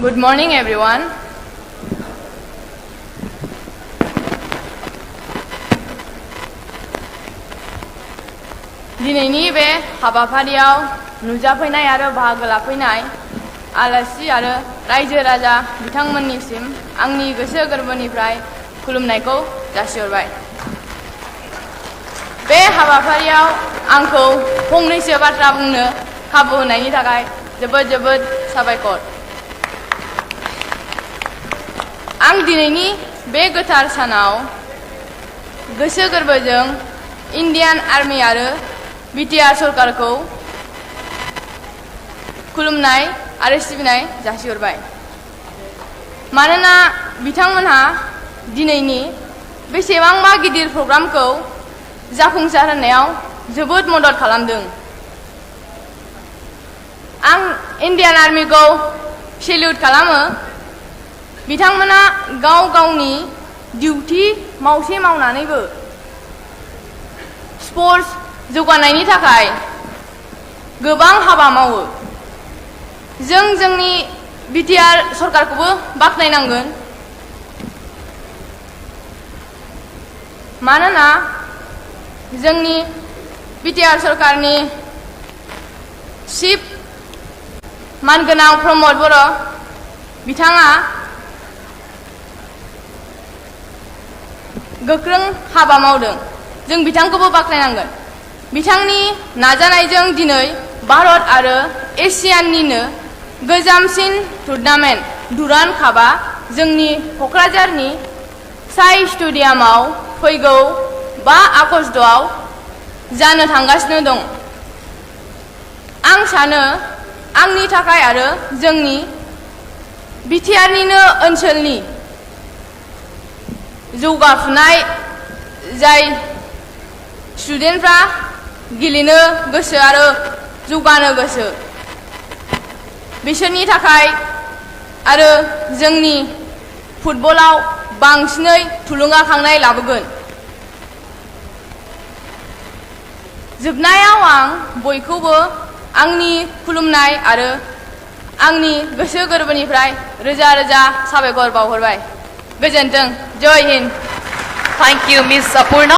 Good morning, everyone. दिनैनि बे हाबाफारियाव नुजाफैनाय आरो बाहागो लाफैनाय आलासि आरो रायजो राजा बिथांमोननिसिम आंनि गोसो गोरबोनिफ्राय खुलुमनायखौ जासिहरबाय। बे हाबाफारियाव आंखौ फंनैसो बाथ्रा बुंनो खाबु होनायनि थाखाय जोबोद जोबोद साबायखर। आं दिनैनि बे गोथार सानाव गोसो गोरबोजों इन्डियान आर्मी आरो बिटिआर सरकारखौ खुलुमनाय आरो सिबिनाय जासिहरबाय। मानोना बिथांमोनहा दिनैनि बेसेबांबा गिदिर प्रग्रामखौ जाफुंसार होनायाव जोबोद मदद खालामदों। आं इन्डियान आर्मीखौ सेल्युट खालामो। बिथांमोना गाव गावनि डिउटी मावसे मावनानैबो स्पर्ट्स जौगानायनि थाखाय गोबां हाबा मावो। जों जोंनि बिटिआर सरकारखौबो बाख्नायनांगोन। मानोना जोंनि बिटिआर सरकारनि चिफ मानगोनां प्रमद बर' बिथाङा गोख्रों हाबा मावदों। जों बिथांखौबो बाख्नायनांगोन। बिथांनि नाजानायजों दिनै भारत आरो एसियानिनो गोजामसिन टुर्नामेन्ट डुरान्ड कापआ जोंनि क'क्राझारनि साई स्टेडियामाव फैगौ 5 आगस्टआव जानो थांगासिनो दं। आं सानो आंनि थाखाय आरो जोंनि बिटिआरनिनो ओनसोलनि जौगाफुनाय जाय स्टुडेन्टफ्रा गेलेनो गोसो आरो जौगानो गोसो बिसोरनि थाखाय आरो जोंनि फुटबलाव बांसिनै थुलुंगाखांनाय लाबोगोन। जोबनायाव आं बयखौबो आंनि खुलुमनाय आरो आंनि गोसो गोरबोनिफ्राय रोजा रोजा साबायखर बावहरबाय। गोजोन्थों। जय हिन्द। Thank you, Ms. Apurna.